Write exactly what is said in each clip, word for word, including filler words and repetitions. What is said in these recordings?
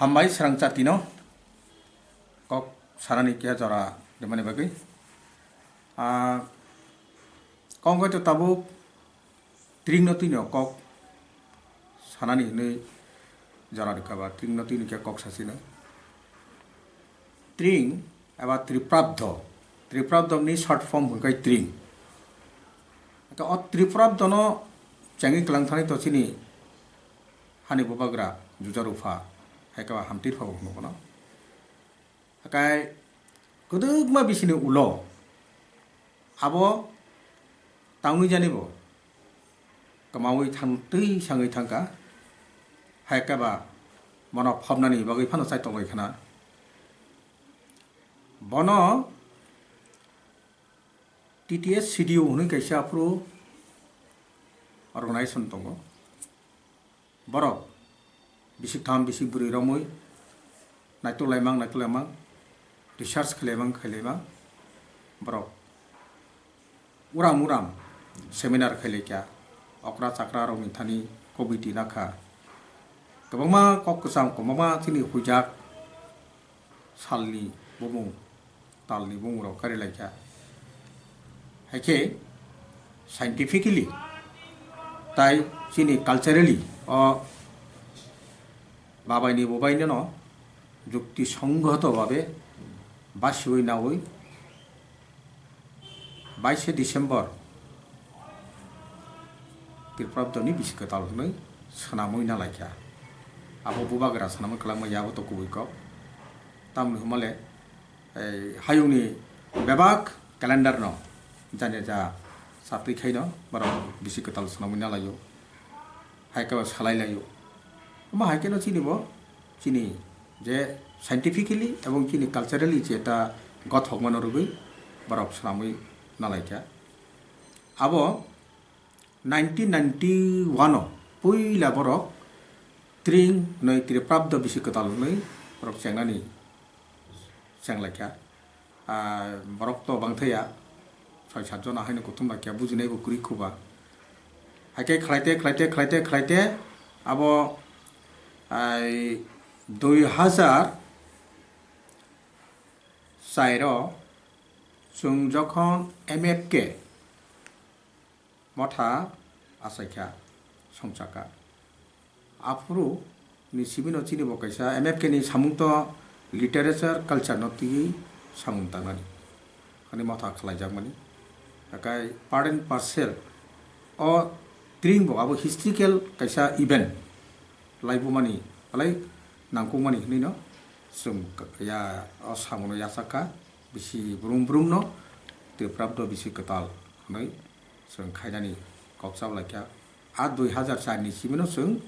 Hambai srang chatino kok sanani khe jora rimani bagwi. Ah, kok wngkha to tabuk tringno twino kok sanani hinwi jora rwkha ba tringno twino khe kok sasino. Tring eba Triprabdo, Triprabdoni short form hwnkhe tring. Hwnkhe o Triprabdono chengwi kwlang thani to chini hani bubagra Juja Rupha, hai khe ba Hamtir pha bo hwno bono. Hakai kwdwkma bisini ulo abo tangwi jani bo kwmawi thang twi sangwi thangkha, hai khe ba bono phobnani bagwi phano chai tongwi khna. Bono T T S C D U hwnwi kaisa aphuru organization tongo. Borok bisik tham bisik bwrwi romwi naituk laimang naituk laimang research khlaimang khlailaimang borok uram uram seminar khlai kha okra chakra rokni thani committee nakha kwbangma kok kwcham kwbangma chini huijak salni bumung talni bumurok kari laikha. Haikhe scientifically tai chini culturally o babaini bubainino jukti songgoto babe basiwi nawi baishe December Tripura Bdoni bisi kwtal hwnwi swnamwi nalaikha. Abo bubagra swnamwi kwlangma ya abo to kubui kok. Tamni hwnmale ei hayungni bebak calendar no jani ja satwi khaino borok bisi kwtal swnamwi nalaio, hai khe salai laio. Omo hai kheno chini bo chini je scientifically ebong chini culturally je ta gothok mano rwgwi borok swnamwi nalaikha. Abo nineteen ninety-one o puila borok tring hwnwi Triprabdo bisi kwtal hwnwi borok chengnani chenglaikha. Ah, borok to bangthaya soi sat jona haino kuthum laikha bujinaibo kwrwi khuba. Haikhe khlaite khlaite khlaite khlaite abo ai dui hazar chairo chwng jokhon M F K motha achaikha, songchakha. Aphuru ni simi no chini bo kaisa M F K ni samung to literature culture no twiwi samung tangnani. Ani motha khlaijakmani. Hakai part and parcel o tring bo abo historical kaisa event laibumani, alai nangkukmani hinwi no chwng ya o samung no yachakha bisi brum brum no Tripura Bdo bisi kwtal hwnwi chwng khainani kok chap laikha. A dui hazar char ni simi no chwng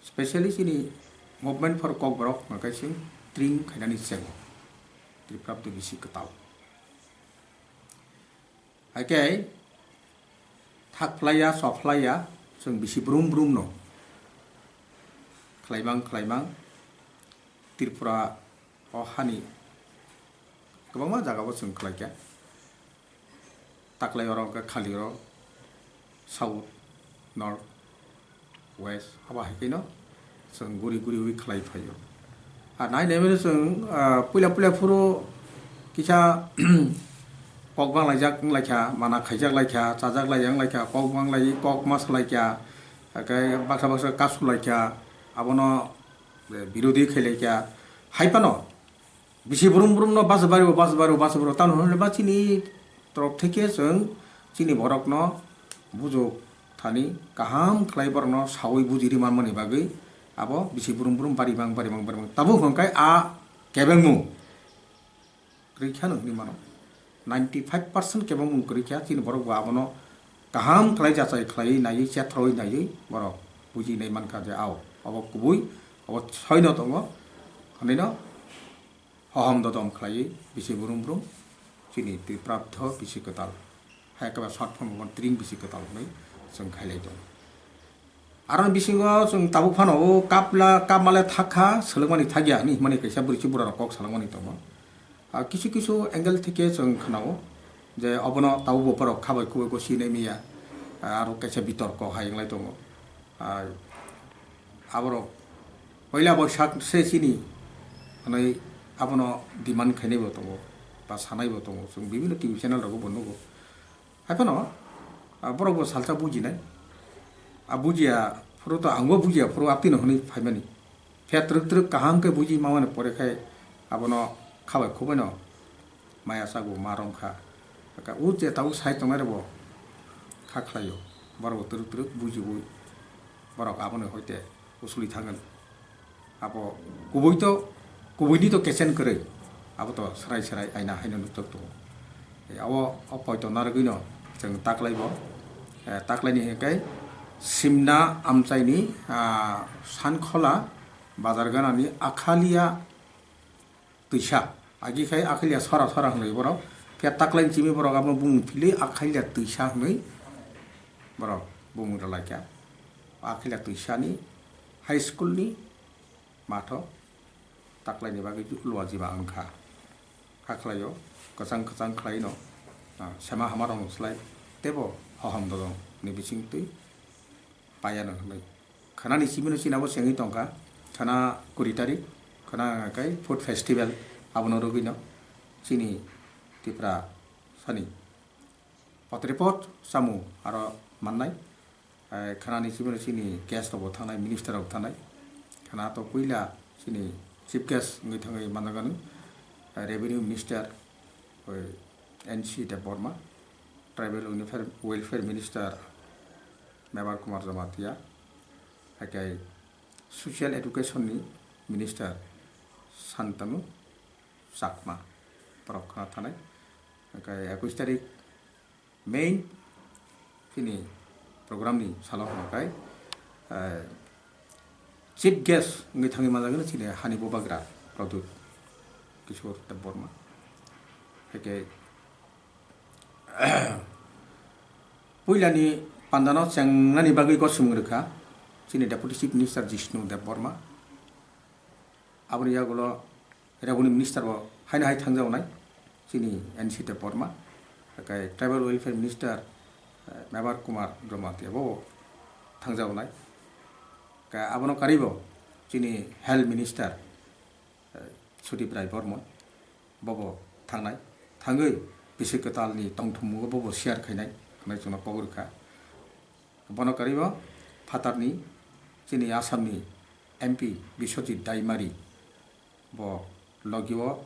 specially chini Movement for Kokborok hwnka khe chwng tring khainani chengo Tripura Bdo bisi kwtal. Haikhe thak phlaiya, sok phlaiya, chwng bisi brum brum no khlaimang khlaimang Tripura o hani kwbangma jaga o chwng khlaikha. Taklai oro hwnkhe khali oro south, north, west abo hai kheno chwng guri guri ui khlai phaio. Ar nai nai mano chwng, ah, puila puila phuru kisa kok bang laijak wng laikha, mana khaijak laikha, chajak laijak wng laikha, kok bang lai kok ma swlaikha, hakhe baksa baksa kasu laikha, abono birodhi khai laikha. Hai phano bisi brum brum no basa bari bo basa bari bo basa bari bo tamo hwnba chini torok theke chwng chini borok no bujok thani kaham khlai borok no sawi buji ri man mani bagwi abo bisi brum brum bari bang bari bang bari bang tabuk hwnkhai a kebengmung kwrwi kheno hinwi mano. Ninety five percent kebengmung kwrwi kha chini borok bo abono kaham khlai jachai khlaiwi naiwi chethroi naiwi borok buji nai mankha je ao obo kubui obo soino tongo hwnwi no. Hohom dodom khlaiwi bisi brum brum chini Tripura Bdo bisi kwtal. Hai khe ba short form bo tring bisi kwtal hwnwi chwng khailai tongo. Aro bisingo chwng tabuk phano o kapla kapmale thakha swlwngmani thakya hwnwi himani kaisa bwrwi si bura rok kok salangmani tongo. Ah, kisu kisu angle theke chwng khnao je obono tabuk bo borok khabai khubui bo sinai manya. Ah, aro kaisa bitorko hai wnglai tongo. Ah, aborok Poila Boisak se chini hwnwi abono demand khainaibo tongo, ba sanaibo tongo, chwng bibinno T V channel rogo bo nugo. Haiphano, ah, borok bo salsa bujinai. Ah, bujiya phuru to angbo bujiya phuru aptino hwnwi phaimani. Phiya twrwk twrwk kaham khe buji mamani pore khai abono khabai khubaino maya sago ma romkha. Aka o je tabuk sai tongnai rokbo kha khlaio. Borok bo twrwk twrwk bujiwi borok aboni hoite usuli thangwi. Abo kubui to, kubuini to kechen kwrwi. Abo to serai serai aina haino nukjak tongo. E, abo o poito narwgwino chwng taklaibo. E, taklaini hinkhe Simna amchaini, ah, Sankhola bazar ganani Akhalia twisa. Agi khai Akhalia sora sora hwnwi borok. Phiya taklaini chimi borok abono bumung philwi Akhalia twisa hwnwi borok bumung rwlaikha. Akhalia twisani high school ni matho taklaini bagwi luajiba wngkha. Kha khlaio, kwchang kwchang khlaino, ah, sema hamarokno slai teibo hohom dodong ni bisingtwi paiano hwnwi. Khwnani chimino chini abo chengwi tongkha, khwna kuri tarik, khwna kai food festival abono rwgwino chini Tripura sani potripot chamung aro mannai. Eh, khwnani chimino chini guest rokbo thangnai, minister rok thangnai. Khwna to puila chini chief guest wngwi thangwi manjak ano, eh, revenue minister, oi, N C Debbarma, tribal welfare, welfare minister Mebar Kumar Jamatia, haikhe social education ni minister Santanu Chakma, borok khwna thanai. Haikhe ekush tarik main chini program ni salo hwnkhai, eh, chief guest wngwi thangwi manjak chini hani bubagra Pradyut Kishore Debbarma. Haikhe puilani pandano chengnani bagwi gosumung rwkha chini deputy chief minister Jishnu Debbarma. Aboni yagulo revenue minister bo haino hai thangjagonai chini N C Debbarma, haikhe tribal welfare minister, eh, Mebar Kumar Jamatia bo thangjagonai. Haikhe abono karwibo chini health minister, eh, Sudip Rai Bormon bobo thangnai, thangwi bisi kwtalni tongthumung bobo share khainai hwnwi chwngno kok rwkha. Bono karwibo phatarni chini Assamni M P Biswajit Daimari bo logio,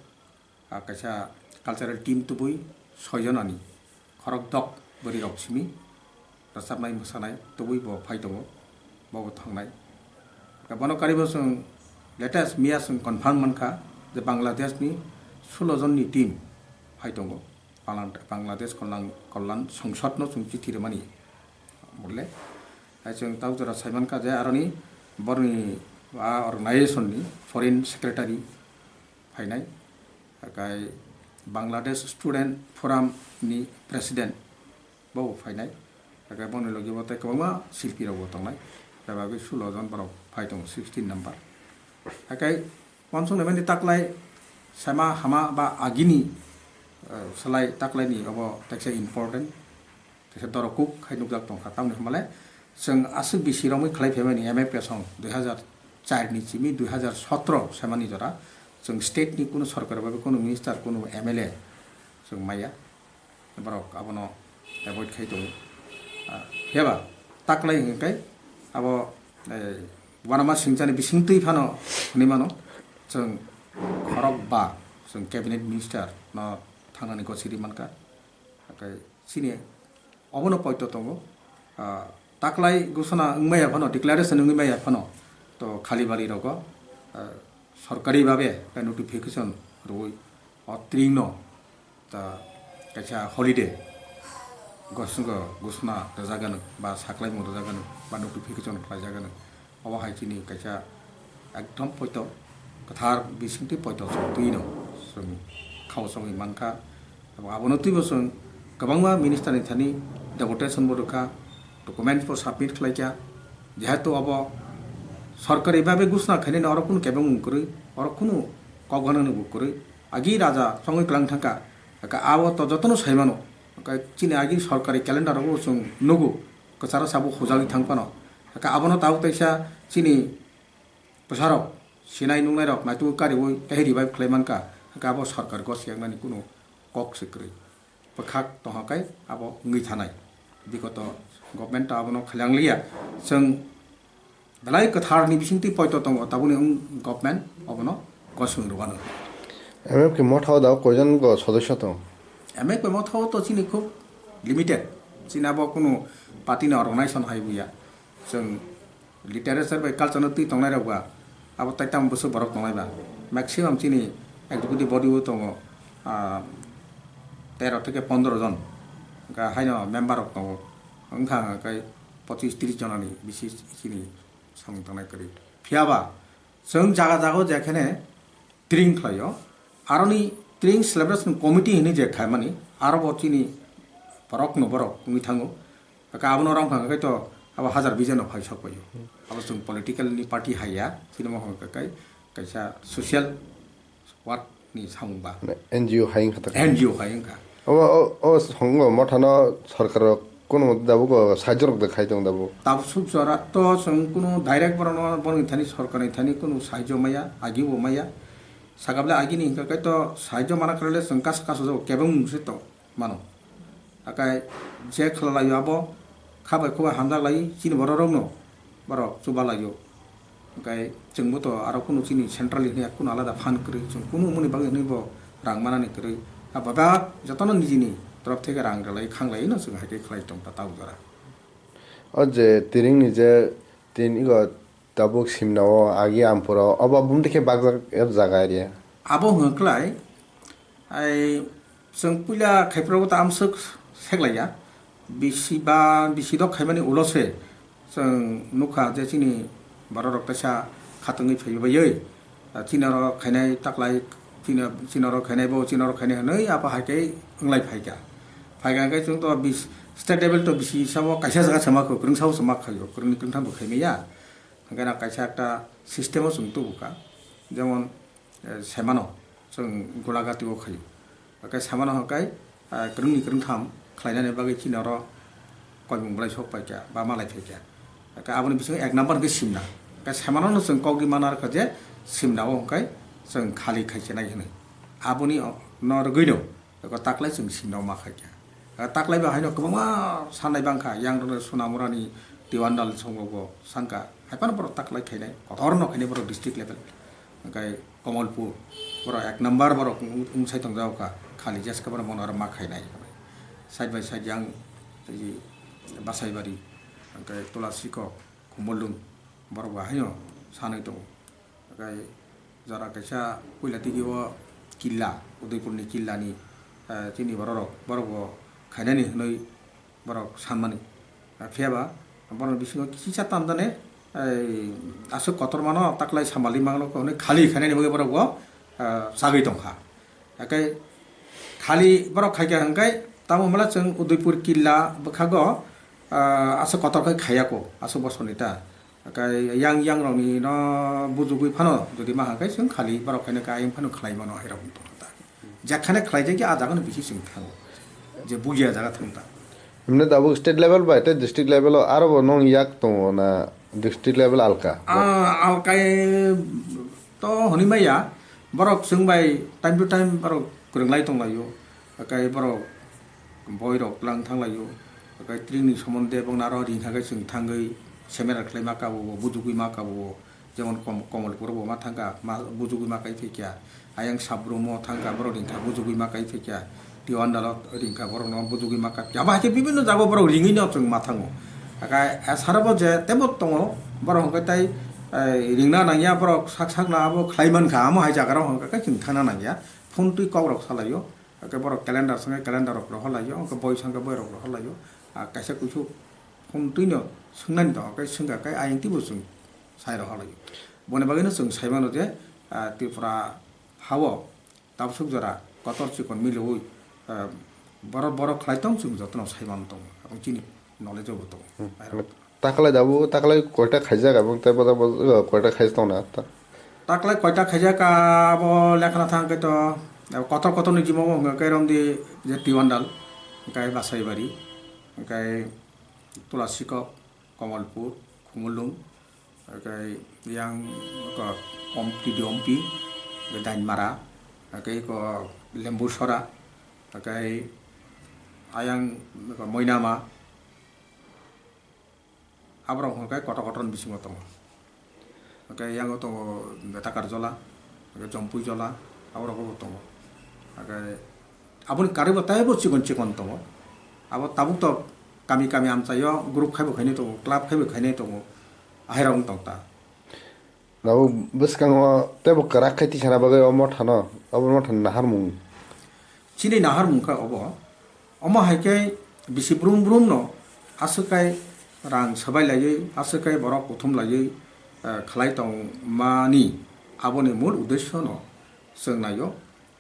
ah, kaisa cultural team tubui soi jonani khorokdok bwrwirok simi rwchapnai mwsanai tubui bo phai tongo, bobo thangnai. Bono karwibo chwng latest miya chwng confirm mankha je Bangladeshni sulo jonni team phai tongo. Bangla-, Bangladesh Kollan, Kollan Songsodno chwng chithi rwmani bodole. Hai chwng tabuk jora saimankha je aroni boroni a organization ni foreign secretary phainai, haikhe Bangladesh Student Forum ni president bo phainai, haikhe boni logi bo tei kwbangma silpi rok bo tongnai, bebagwi sulo jon borok phai tongo, sixteen number. Haikhe uansuknai mani taklai sema hama ba agini, eh, salai taklaini obo teksa important, teksa dorok kuk khai nukjak tongkha. Tamni hwnmale chwng aswk bisi romwi khlai phaimani M F K song dui hazar char ni simi dui hazar sotro semani jora chwng state ni kunu sorkar bai kunu minister kunu M L A chwng maya. Borok abono avoid khai tongo. Ah, phiya ba taklai hwnkhe abo, eh, uanama singchani bisingtwi phano hwnwi mano, chwng khorok ba chwng cabinet minister no thangnani gosiri mankha. Haikhe chini obono poito tongo. Ah, taklai ghosona wngmaya phano, declaration wngmaya phano, to khali bali rogo, ah, sorkari babe notification rwui o tring no ta kaisa holiday gosongo ghosona rwjak gano ba saklaimung rwjak gano ba notification khlaijak gano. Obo hai chini kaisa ekdom poito kwthar bisingtwi poito chwng twi no chwng khao chongwi mankha. Abo abono twibo chwng kwbangma minister ni thani deputation bo rwkha, documents bo submit khlaikha. Jehetu abo sorkari babe ghosona khainani oro kunu kebengmung kwrwi, oro kunu kok gwnangni bo kwrwi. Agi raja chongwi kwlang thangkha, aka abo to jotono saimano. Aka chini agi sorkari calendar o chwng nugo, kwcharo sabo hujagwi thang phano. Aka abono tabuk taisa chini bwsarok sinai nungnairok naituk kariui tei revive khlai mankha, hwnkhe abo sorkar gosiyaknani kunu kok se kwrwi. Bwkhak tongkha khe abo wngwi thanai. Bigoto government abono khailanglia. Chwng belai kwtharni bisingtwi poito tongo, tabukni wng government obono gosong rwano. M F K motha o da koijon go sodosyo tong? M F K motha o to chini khub limited. Chini abo kunu party ni organization hai buya. Chwng literature bai culture no twi tongnai rok ba abo tai tamo bwswk borok tongnai ba. Maximum chini executive body o tongo, ah, tero theke pondro jon. Hwnkha haino member rok tongo. Wngkha hwnkha khe pochis tris jonani bisi chini samung tangnai kwrwi. Phiya ba chwng jaga jaga o jekhene training khlaio, aroni training celebration committee hinwi je khaimani, aro bo chini borok no borok wngwi thango. Kaka abono rong kha khe to abo hazar bijan no phai sok paio. Abo chwng political ni party haiya, chini mo hwn kha kai kaisa social work ni samung ba. N G O hai wngkha ta. N G O hai wngkha. Obo, o, o songo mothano sorkar rok kuno mate dabugo sahajyo rok de khai tong dabu. Tabuk suk jora to chwng kuno direct borokno boni thani sorkar ni thani kuno sahajyo maya, agi bo maya. Sakable agi ni hwnkha khe to sahajyo mana kwrwile chwng kasa kasa jago kebeng mung se tong mano. Akai je khlalaio abo kha bai khubai hamjak lai chini borok rokno borok chuba laio. Hwnkhe chwngbo to aro kunu chini central ni hwnwi kunu alada fund kwrwi, chwng kunu moni bagwi hwnwi bo rang manani kwrwi. A bebak jotono nijini torop theke rang rwlai khanglai no chwng hai khe khlai tong ta tabuk jora. O je tiring ni je tin igo tabuk simna o agi ampuro obo bumtwi khe bakjak yak jaga area. Abo hwnkhe klai, ai chwng puila khaiphuru ta amswk seklaiya, bisi ba bisi dok khaimani ulo se chwng nukha je chini borok rok teisa khatungwi phaiwi baiwi, ah, chini oro khainai taklai, chini, chini oro khainai bo, chini oro khainai hwnwi apa hai khe wnglai phaikha. Phaikha hwnkhe chwng to bis-, state level to bisi sabo kaisa jaga se ma kho, kwrwng sabo se ma khaio, kwrwngni kwrwngtham bo khaimaya. Hwnkhe na kaisa ekta system o chwng tubukha, jemon, eh, semano chwng Golagati o khaio. Hwnkhe semano hwnkhe, eh, kwrwngni kwrwngtham khlainani bagwi chini oro koimung bolai sok paikha ba malai phaikha. Hwnkhe aboni bisingo ek number hwnkhe simna. Hwnkhe semano no chwng kok di mana rwkha je simna o hwnkhe chwng khali khaichenai hwnwi. Aboni o-, no rwgwino Eko taklai chwng simno ma khaikha. Taklai bo haino kwbangma sanai bangkha, yang rok Sonamurani, Tiwandal songbo bo sangkha. Haiphano borok taklai khainai, kotorno khainai borok district level. Hwnkhe Komolpur, borok ek number borok wng, wngsai tongjago kha. Khali jeska borok mono aro ma khainai. Side by side yang, tei Basaibari, hwnkhe Tulasikok, Khumulwng, borok bo haino sanwi tongo. Hwnkhe jora kaisa puila tigi o killa, Udaipurni killani, eh, chini bororok, borok bo khainani hwnwi borok sanmani. Eh, phiyaba borokni bisingo kisa tamjani, eh, aswk kotormano taklai samali mangno hwnwi khali khainani bagwi borok bo, eh, sagwi tongkha. Hwnkhe khali borok khaikha hwnkhe tamo hwnla chwng Udaipur killa bwkhago, ah, aswk kotor khe khaiya ko, aswk bosorni ta. Hwnkhe yang, yang rokni no bujugwi phano jodi ma hwnkhe chwng khali borok khaina khe ayang phano khlai mano hai rok wng tongkha ta. Jekhane khlai jakya a jaga no bisi chwng thango. Je bugia jaga thang ta. Himne tabuk state level bai tei district level o aro bo nong yak tongo na district level alka? Ah, alkai to hwnwi maya, borok chwng bai time to time borok kwrwng lai tong laio, hwnkhe borok boi rok lang thang laio, hwnkhe tring ni somonde bokna aro ring kha khe chwng thangwi seminar khlai ma kabo, bujugwi ma kabo, jemon Kom-, Komolpur bo ma thang kha, ma bujugwi ma kai phai kha, ayang Sabrum o thang kha, borok ring kha bujugwi ma kai phai kha. Tiwandalo ringkha borokno bujugwi ma kap. Abo hai khe bibinno jaga borok ringwi no chwng ma thango. Aka, eh, sara bo je tebo tongo, borok hwnkhe tai, eh, ringna nangya, borok sak sakno abo khlai mankha, amo hai jaga rok hwnkhe chwng thangna nangya. Phone twi kok rok salaio. Hwnkhe borok calendar swngkhe calendar rok rohor laio, hwnkhe boi swngkhe boi rok rohor laio. Ah, kaisa kuisu phone twi no swngnani tongo, hwnkhe swngkha khe ayang twibo chwng sai rohor laio. Boni bagwi no chwng sai mano je, ah, Tripura hao tabswk jora kotor chikon milwi, eh, borok, borok khlai tong, chwng jotono sai man tongo, aboni chini knowledge o bo tongo. Hmm. Taklai dabu, taklai koita khaijak, aboni tei boda, boda, eh, koita khaijak tongna ta? Taklai koita khaijak, ah, abo lekhana thang khe to, eh, kotor kotor ni jimo bo hwnkha khe romdi je Tiwandal, hwnkhe Basaibari, hwnkhe Tulasikok, Komolpur, Khumulwng, Oke, yang ko Om T D Ompi, ke Dainmara, oke ko Lembu Sora, oke ayang ko Moinama, aborok hwnkhe kotor kotor ni bisingo tongo. Oke yango tongo Betakarjola, oke Jompuijola, aborok bo tongo. Oke aboni karwi bo teibo chikon chikon tongo. Abo tabuk to kami kami amchaio group khaibo khainai tongo, club khaibo khainai tongo, ahairok wng tong ta. Nabo bwskango teibo kwrak khai tisana bagwi o mothano, obo mothani naharmung. Chini naharmung khe obo, omo hai khe bisi brum brum no aswk kai rang swbai laiwi, aswk kai borok kuthum laiwi, eh, khlai tongmani aboni mul uddesyo no chwng naio.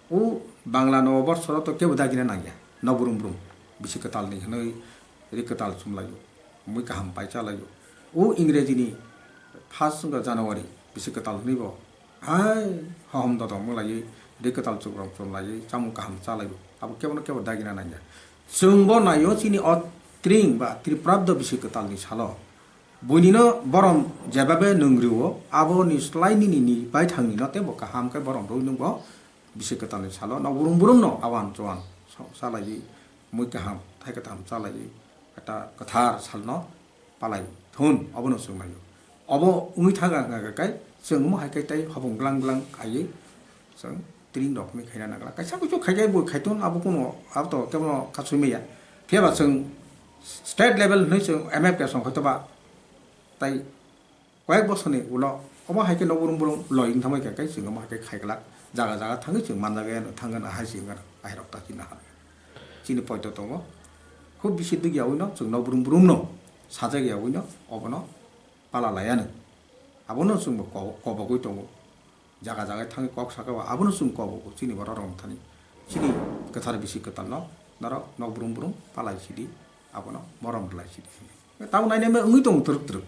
O Bangla Noboborsoro to kebo dagina nangya, no brum brum, bisi kwtalni hwnwi ri kwtal chumlaio, mui kaham pai chalaio. O Ingrejini first wngkha January, bisi kwtal hwnwi bo hai hohom dodom wng laiwi, ri kwtal chukrok chum laiwi, chamung kaham chalaio, abo kebono kebo dagina nangya. Chwngbo naio chini o tring ba Triprabdo bisi kwtalni salo, buinino borom jebabe nwng rwo, aboni slai nini ni baithangni no teibo kaham khe borom rwi nwngbo bisi kwtalni salo no brum brum no awan chuan sa-, salaiwi mui kaham thai kwtham chalaiwi kwta-, kwthar salno palai thun obono chwng naio. Obo wngwi thang ang khe kai chwng omo hai khe tei hopong glang glang khaiwi chwng tring rok hinwi khaina nangla. Kaisa kuchuk khai khe bo khai thun abo kuno abo to kebono kasui maya. Phiya ba chwng state level hinwi chwng M F K song hoi to ba tai koyek bosorni ulo omo hai khe no brum brum loi wng thangbai kha, khe chwng omo hai khe khai glak, jaga jaga thangwi chwng manjak ya no thang gana hai se wng gana, ahairok ta chini naharmung. Chini poito tongo, khub bisi dwk yaui no chwng no brum brum no sajak yaui no obono pala laiya no, abono chwng bo ko-, kobogwi tongo, jaga jaga thangwi kok saka o abono chwng kobogo chini borok rok thani, chini kwthar bisi kwtal no norok no brum brum palai sidi, abono morom rwlai sidi. Tamo nainai wngwi tongo twrwk twrwk.